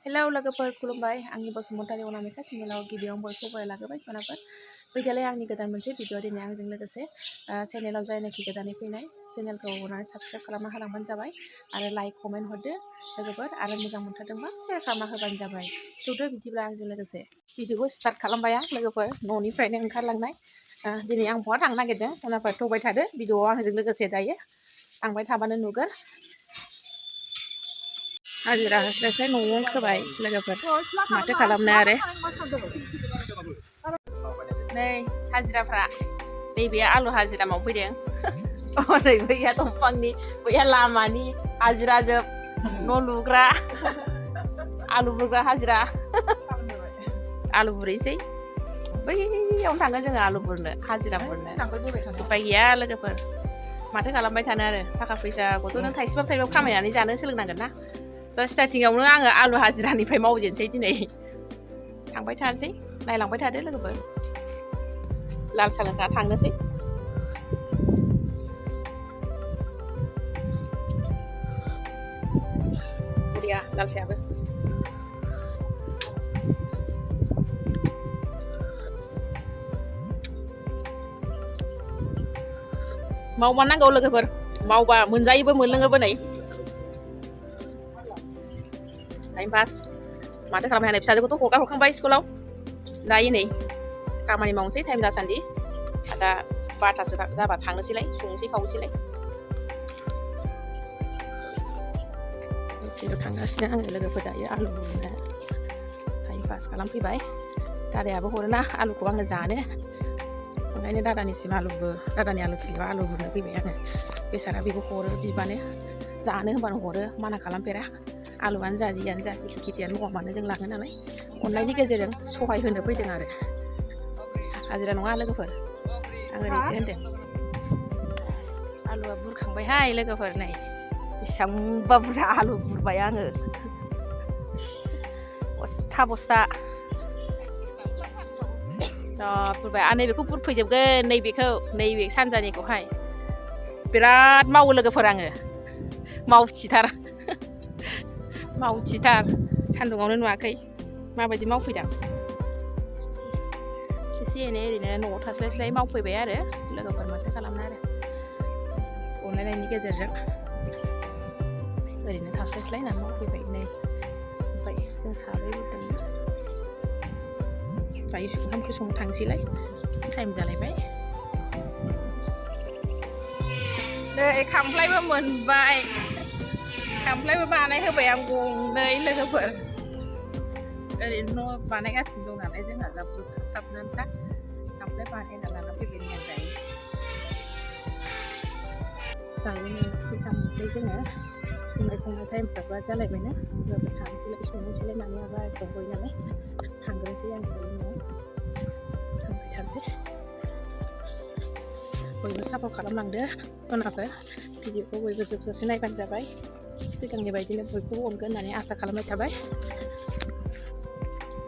hello लोगोफोर खुलुमबाय आंनि बसुमतारी अनामिका चेनेलाव गिबियाव बयखौबो बरायलांबाय सनाफोर फैदालाय आंनि गोदान मोनसे भिडिअ दिनै आंजों लोगोसे चेनेलाव जायनाखि गोदानै फैनाय चेनेलखौ अननानै साबस्क्राइब खालामना होलांबानो जाबाय आरो लाइक कमेन्ट हरदो लोगोफोर आरो मोजां मोनथारदोंबा शेयार खालामना होबानो जाबाय थौदो बिदिब्ला आंजों लोगोसे भिडिअखौ स्टार्ट खालामबाय आं लोगोफोर न'निफ्रायनो ओंखारलांनाय दिनै आं बहा थांनो नागिरदों सनाफोर थौबाय थादो भिडिअआव आंजों लोगोसे दायो थांबाय थाबानो नुगोन हाजिरा होस्लायस्लाय न'आव खोबाय लोगोफोर माथो खालामनो आरो नै हाजिराफ्रा नैबे आलु हाजिरा मावफैदों ओरै बैया दंफांनि बैया लामानि हाजिरा जोब न' लुग्रा आलु बुरग्रा हाजिरा आलु बुरैसै बैयावनो थांगोन जोङो आलु बुरनो हाजिरा बुरनो उपाय गैया लोगोफोर माथो खालामबाय थानो आरो थाखा फैसाखौथ' नों थाइसेबाबो थाइबाबो खामायनानै जानो सोलोंनांगोन ना दा स्टार्टिंआवनो आङो आलु हाजिरानिफ्राय मावजेनसै दिनै थांबाय थानोसै नायलांबाय थादो लोगोफोर लाल साह लोंना थांनोसै बरिया लाल साहाबो मावबा नांगौ लोगोफोर मावबा मोनजायोबो मोनलोङोबो नै टाइम पास माथो खालामनो हानो फिसाजोखौथ' हरखांबाय स्कुलाव दायो नै खामानि मावनोसै टाइम जासान्दि दा 12थासो जाबा थांनोसैलाय संनोसै खावनोसैलाय जेराव थांगासिनो आङो लोगोफोर दायो आलु बुरनो टाइम पास खालामफैबाय दादायाबो हरोना आलुखौ आङो जानो ओंखायनो दादानि आलु थिलियाव आलु बुरनो फैबाय आङो बेसारा बेबो हरो बिबानो जानो होनबानो हरो माना खालामफेरा आलुआनो जा जियानो जा जिखि खेथियानो मावा मानो जों लाङो नालाय अननायनि गेजेरजों सहाय होनो फैदों आरो हाजिरा नङा लोगोफोर आं ओरैसो होनदों आलुआ बुरखांबायहाय लोगोफोर नै बेसेबांबा बुरजा आलु बुरबाय आङो बस्था बुरबाय आरो नैबेखौ बुरफैजोबगोन नैबे सानजानिखौहाय बिराद मावो लोगोफोर आङो मावथिथार सान्दुङावनो नुवाखै माबायदि मावफैदों एसे एनै ओरैनो न'आव थास्लायस्लाय मावफैबाय आरो लोगोफोर माथो खालामनो आरो अनलायनायनि गेजेरजों ओरैनो थास्लायस्लाय होननानै मावफैबाय नै जोब्बाय जों साब्रै दङ दायो ओंखाम ओंख्रि संनो थांसैलाय टाइम जालायबाय नै खामफ्लायबो मोनबाय खामफ्लायबो बानायहोबाय आं गंनै लोगोफोर ओरैनो न' बानायगासिनो दं नालाय जोंहा जाब जुब साबनानैखा खामफ्लाय बानायना लाना फैबाय आं दायो ओंख्रि थांनोसै जोङो संनाय खावनाय टाइमफ्राबो जालायबायना होमबाबो थांनोसैलाय संनोसैलाय माने माबा दंबाय नालाय थांग्रोनोसै आं न'आव थांबाय थानोसै बयबो सापर्ट खालामलांदो खनाफोर भिडिअखौ बयबो जोबजासे नायबानो जाबाय सिगांनि बायदिनो बयखौबो अनगोन होननानै आसा खालामनाय थाबाय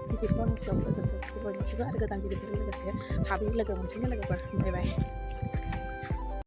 भिडिअखौ आं एसेयाव फोजोबनोसै बयनिसिबो आरो गोदान भिडिअजों लोगोसे थाबै लोगो मोनफिनगोन लोगोफोर बाय बाय